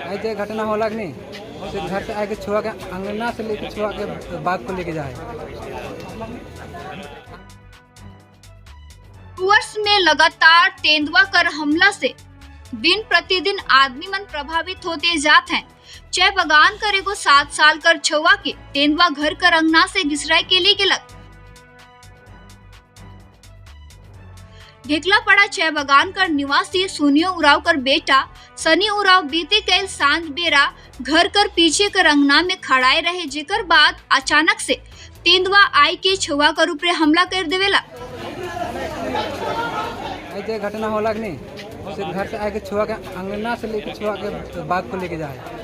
ऐसे घटना होला कि नहीं से घर से आके छुआ के अंगना से लेके छुआ के बाघ को लेके जाए। वर्ष में लगातार तेंदुआ कर हमला से दिन प्रतिदिन आदमी मन प्रभावित होते जात हैं। चाय बगान कर एगो 7 साल कर छुआ के तेंदुआ घर कर अंगना से घिसराए के लिए गेलक। ढेकला पड़ा चाय बगान कर निवासी सुनियो उराव कर बेटा सनी उराव बीते कैल सांझ बेरा घर कर पीछे कर अंगना में खड़ाए रहे, जेकर बाद अचानक से तेंदुआ आई के छुआ कर ऊपर हमला कर देवेला। ऐसे घटना होला कि नहीं से घर से आके छुआ के अंगना से लेके छुआ के बाघ को लेके जाए।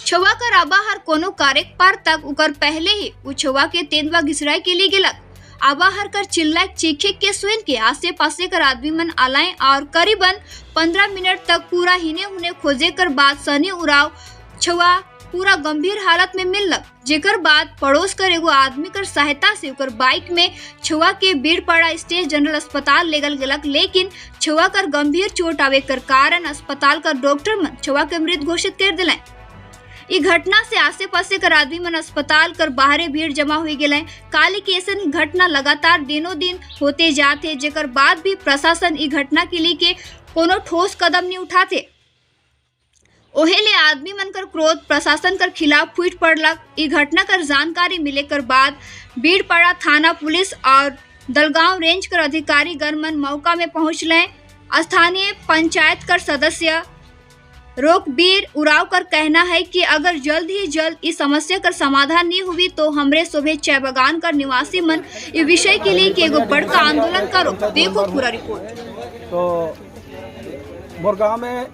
छुआ कर आबा हर कोनो कार्य पार तक उकर पहले ही उ छुआ के तेंदुआ घिसराए के लिए गेलक। आबा हर कर चिल्लाए चीखे के सुन के आसे पासे कर आदमी मन आलाए और करीबन 15 मिनट तक पूरा हिने हुने खोजे कर बाद सनी उराव छुआ पूरा गंभीर हालत में मिललक, जेकर बाद पड़ोस कर एगो आदमी कर सहायता से उकर बाइक में छुआ के बीरपाड़ा स्टेट जनरल अस्पताल लेगल गेलक। लेकिन छुआ कर गंभीर चोट आवे कर कारण अस्पताल कर डॉक्टर मन छुआ के मृत घोषित कर दिलें। ई घटना से आसे पासे कर आदमी मन अस्पताल कर बाहरे भीड़ जमा हुई गेलें। काली के ऐसन घटना लगातार दिनों दिन होते जाते, जेकर बाद भी प्रशासन ई घटना के लिए के कोनो ठोस कदम नहीं उठाते। ओहेले आदमी मन कर क्रोध प्रशासन कर खिलाफ फूट पड़लक। ई घटना कर जानकारी मिले कर बाद बीरपाड़ा थाना पुलिस और दलगांव रेंज कर अधिकारी गण मन मौका में पहुँच लें। स्थानीय पंचायत कर सदस्य रोकबीर उराव कर कहना है कि अगर जल्द ही जल्द इस समस्या कर समाधान नहीं हुई तो हमरे शोभे चाय बगान कर निवासी मन इस विषय के लिए कि एगो बड़का आंदोलन करो। देखो पूरा रिपोर्ट। तो मोर गाँव में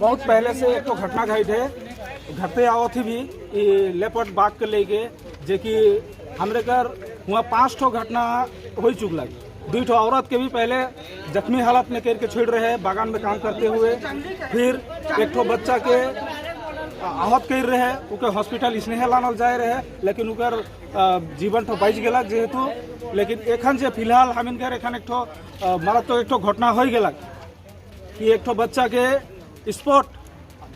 बहुत पहले से एक तो घटना घटित है, घटते आवत ही भी लेपर्ड बाघ के लेके, जे कि हमरे कर हुआ 5 ठो घटना हो चुकल। 2 ठो औरत के भी पहले जख्मी हालत में करके छोड़ रहे हैं बागान में काम करते हुए, फिर 1 ठो बच्चा के आहत कर रहे हैं, उके हॉस्पिटल स्नेह लानल जाए रहे, लेकिन उकर जीवन तो बच गया जेहेतु। लेकिन एखन जे फिलहाल हम इनकर एखन एक ठो मारात्मक एक ठो घटना हो गया कि 1 ठो बच्चा के स्पॉट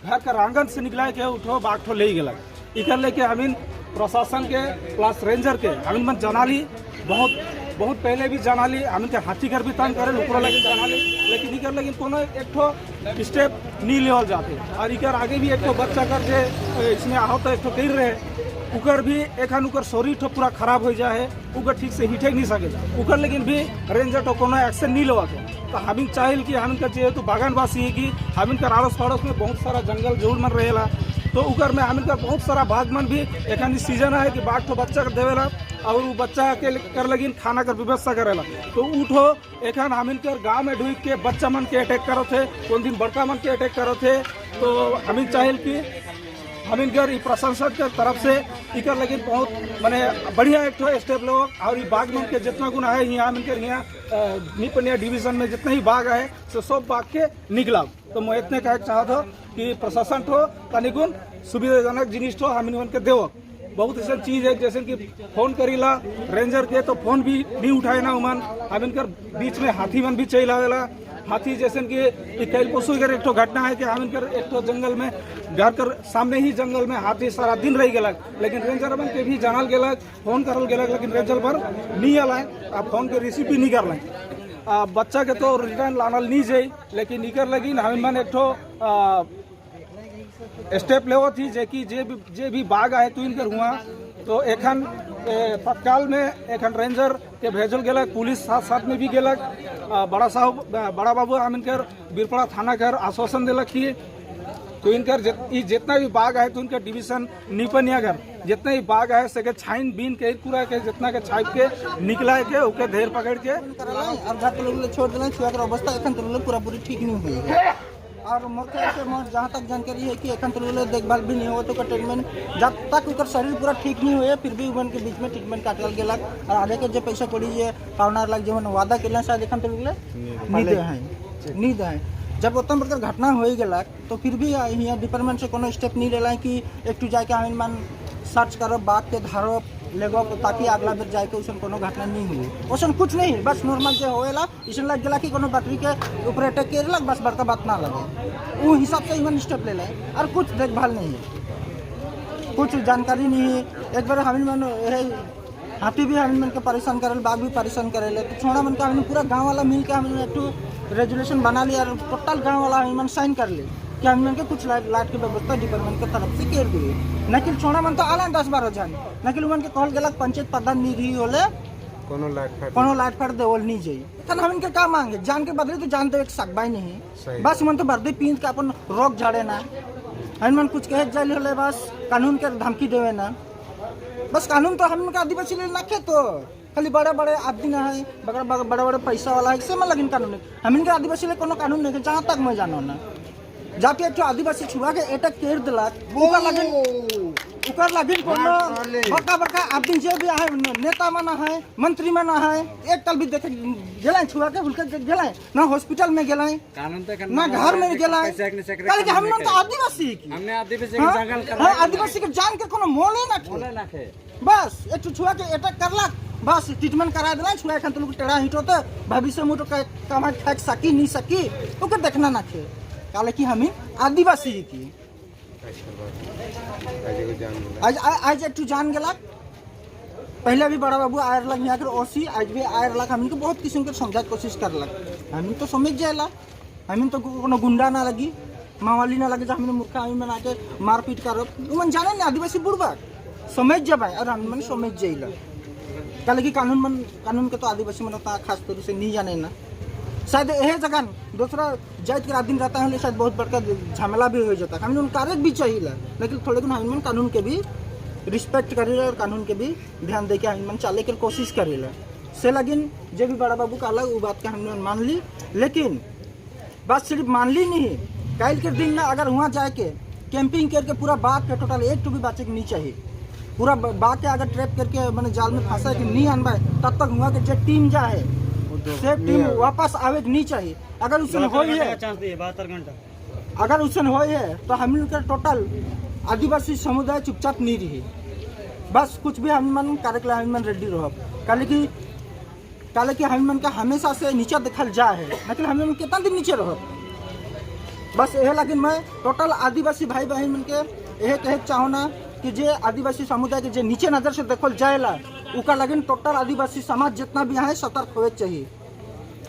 घर के आंगन से निकला के उठो बाघ ठो ले गया। इकर लेके हमिन प्रशासन के प्लस रेंजर के हमिन मन जनाली, बहुत बहुत पहले भी जनाली, हमिन के हाथी घर भी तंग करे ऊपर लगे जनाली, लेकिन इकर लेकिन कोनो एक ठो स्टेप नहीं लेवल जाते। और इकर आगे भी एक ठो बच्चा कर जे इसमें आहत एक ठो कर रहे, उकर भी एखन उकर शरीर ठो पूरा खराब हो जाए, उकर ठीक से हिटे नहीं सके उकर, लेकिन भी रेंजर तो कोनो एक्शन नहीं लेवा के। तो हमिन चाहिए कि हमिन का जेहेतु बागानवासी है कि हमिन का आड़ोस पड़ोस में बहुत सारा जंगल झूड़ मन रहेला, तो उकर में हमिन का बहुत सारा बाघ मन भी एखन सीजन है कि बाघ तो बच्चा कर देवेला और वो बच्चा के कर लगिन खाना कर व्यवस्था करेला। तो उठो एखन हमिन कर गाँव में ढुक के बच्चा मन के अटैक करो थे, कौन दिन बड़का मन के अटैक करो थे। तो हमिन चाहिए कि हमिन कर प्रशासन के तरफ से इकर लेकिन बहुत माने बढ़िया एक ठो स्टेप लो। और ये बाघ मन के जितना गुना है यहाँ हमिन कर यहाँ निपनिया डिवीजन में जितना ही बाघ है सो सब बाघ के निकलाओ। तो मैं इतने कहे चाहत हो कि प्रशासन ठो तनिकुन सुविधाजनक जिनिस ठो हमिन मन के देव। बहुत ऐसा चीज़ है जैसे कि फोन करीला रेंजर के तो फोन भी नहीं उठाए ना उमन, हमिन कर बीच में हाथी मन भी चल आवेला। हाथी जैसे कि कैल पशु कर एक ठो घटना है कि हमिन कर एक ठो जंगल में घर कर सामने ही जंगल में हाथी सारा दिन रह गलक, लेकिन रेंजर मन के भी जानल गलक, फोन करल गलक, लेकिन रेंजर पर नहीं आल आ फोन के रिसीव भी नहीं कर। बच्चा के तो रिटर्न लानल नहीं जाए, लेकिन इकर लगिन हमिन मन एक ठो स्टेप लेवत थी जे कि जे भी बाघ आए तो इनकर हुआ तो एखन तत्काल में एखन रेंजर के भेजल गेलक, पुलिस साथ साथ में भी गेलक। बड़ा साहब बड़ा बाबू हम इनकर बीरपाड़ा थाना कर आश्वासन दिलक कि तो इनकर जितना भी बाघ है तो इनका डिवीजन निपनिया घर जितना भी बाघ है सके छाइन बीन के पूरा के जितना के छाप के निकला के ओके ढेर पकड़ के और घर के लोग छोड़ दिलन। छुआ के अवस्था एखन तो पूरा पूरी ठीक नहीं हुई है और मोर ख्याल से मोर जहाँ तक जानकारी है कि एखन तो देखभाल भी नहीं हो तो ट्रीटमेंट जब तक उनका शरीर पूरा ठीक नहीं हुए फिर भी उन के बीच में ट्रीटमेंट काटल गेलक। और आगे के जो पैसा कौड़ी जे पावना लग जो वादा के शायद एखन तो नहीं दे हैं नहीं दे हैं। जब उतना बड़का घटना हो गलक तो फिर भी यहाँ डिपार्टमेंट से कोनो स्टेप नहीं लेला कि एक टू जाके हमें मन सर्च करो बाघ के धरो लेगो, ताकि अगला बेर जाए के उसन कोनो घटना नहीं हुई। ओसन कुछ नहीं, बस नॉर्मल जे होएला इसन लग गला कि कोनो बकरी के ऊपर अटैक कर, बस बड़का बात ना लगे, वो हिसाब से इवन स्टेप ले लाए और कुछ देखभाल नहीं है, कुछ जानकारी नहीं है। एक बार हमिन मन हे हाथी भी हमिन मन के परेशान करेल, बाघ भी परेशान करेले, तो छोड़ा मन के हमिन पूरा गांव वाला मिल के हमिन एक रेजुलेशन बना लिया और टोटल गांव वाला हमिन मन साइन कर ले कि हमिन मन के कुछ लाइट लाइट के व्यवस्था डिपार्टमेंट के तरफ से कर दिए। नकिल छोड़ा मन तो आला 10-12 जन, नकिल मन के कहल गेलक पंचायत प्रधान नहीं रही होले कोनो लाइट फाइट कोनो लाइट फाइट देवल नहीं जाई। तन हमिन के का मांगे? जान के बदले तो जान तो एक सकबाई नहीं। सही। बस मन तो वर्दी पीन के अपन रोक झाड़े ना, हमिन मन कुछ कहे जाइल होले बस कानून के धमकी देवे ना। बस कानून तो हम के आदिवासी ले ना तो खाली बड़े बड़े आदमी ना है, बड़ा बड़े बड़े पैसा वाला है से मन लगिन कानून है। हमिन के आदिवासी ले कोनो कानून नहीं है, जहाँ तक मैं जानो ना। जाके एक ठो आदिवासी छुआ के अटैक कर दिलक, उकर लगिन कोनो बड़का बड़का आदमी जे भी है, नेता मना है, मंत्री मना है, एक तल भी देखे गेलै छुआ के हुलके गेलै ना, हॉस्पिटल में गेलै कानून तो ना, घर में गेलै। कल के हम तो आदिवासी की हमने आदिवासी हाँ? के जंगल हाँ, आदिवासी के जान के कोनो मोल ही ना खे। ना खे। बस एक ठो छुआ के अटैक करलक, बस ट्रीटमेंट करा दिला, छुआ एखन तो लोग टेढ़ा हिटो तो भविष्य में तो कमा खाए सकी नहीं सकी ओके देखना ना खे, काले कि हमें आदिवासी की। अच्छा बात, आज एगो जान गेला। आज आज एक ठो जान गेलक। पहले भी बड़ा बाबू आयर लग यहाँ के ओसी आज भी आयर लग हमन के बहुत किस्म के समझाए के कोशिश करलक, हमन तो समझ जाएला, हमन तो कोनो गुंडा ना लगी, मावाली ना लगे, हमन मूर्खा हमन बना के मारपीट करब, मन जाने ना आदिवासी बुड़बक समझ जबाए और हमन मन समझ जाइला। काले कि कानून मन कानून के तो आदिवासी मन उतना खास तौर से नहीं जाने ना। शायद यह जगह दूसरा जात के आदमी रहता है, शायद बहुत बड़का झमेला भी हो जाता है। हमन कार्य भी चाहिए, लेकिन थोड़े दिन हमन कानून के भी रिस्पेक्ट करेला और कानून के भी ध्यान दे के हमन चले के कोशिश करेला। से लगिन जे भी बड़ा बाबू कहला वो बात के हमने मान ली, लेकिन बात सिर्फ मान ली नहीं, कल के दिन में अगर वहाँ जाके कैंपिंग करके पूरा बाघ के टोटल एक टू भी बचे के नहीं चाहिए, पूरा बाघ के अगर ट्रैप करके मैंने जाल में फंसा के नहीं आनबा तब तक वहाँ के जो टीम जाए से टीम वापस आवे के नहीं चाहिए। अगर उसमें हो है चांस दिए 72 घंटा। अगर उसमें हो है तो हम लोग के टोटल आदिवासी समुदाय चुपचाप नहीं रही। बस कुछ भी हम मन कार्यक्रम हम मन रेडी रहो, काले कि हम मन का हमेशा से नीचे देखल जा है, लेकिन हम मन कितना दिन नीचे रहो? बस यह लगिन मैं टोटल आदिवासी भाई बहन मन के यह कहे चाहो ना कि जे आदिवासी समुदाय के जे नीचे नजर से देखल जाएला, उका लगिन टोटल आदिवासी समाज जितना भी है सतर्क होवे चाहिए।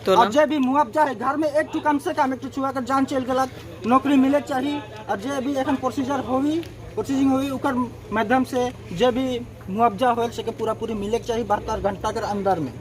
तो और जे भी मुआवजा है घर में एक ठो कम से कम एक ठो छुआ के जान चल गलक नौकरी मिले चाहिए, और जे भी एखन प्रोसीजर होवी, प्रोसीजिंग होवी, ओकर माध्यम से जे भी मुआवजा हो सके पूरा पूरी मिले के चाहिए 72 घंटा के अंदर में।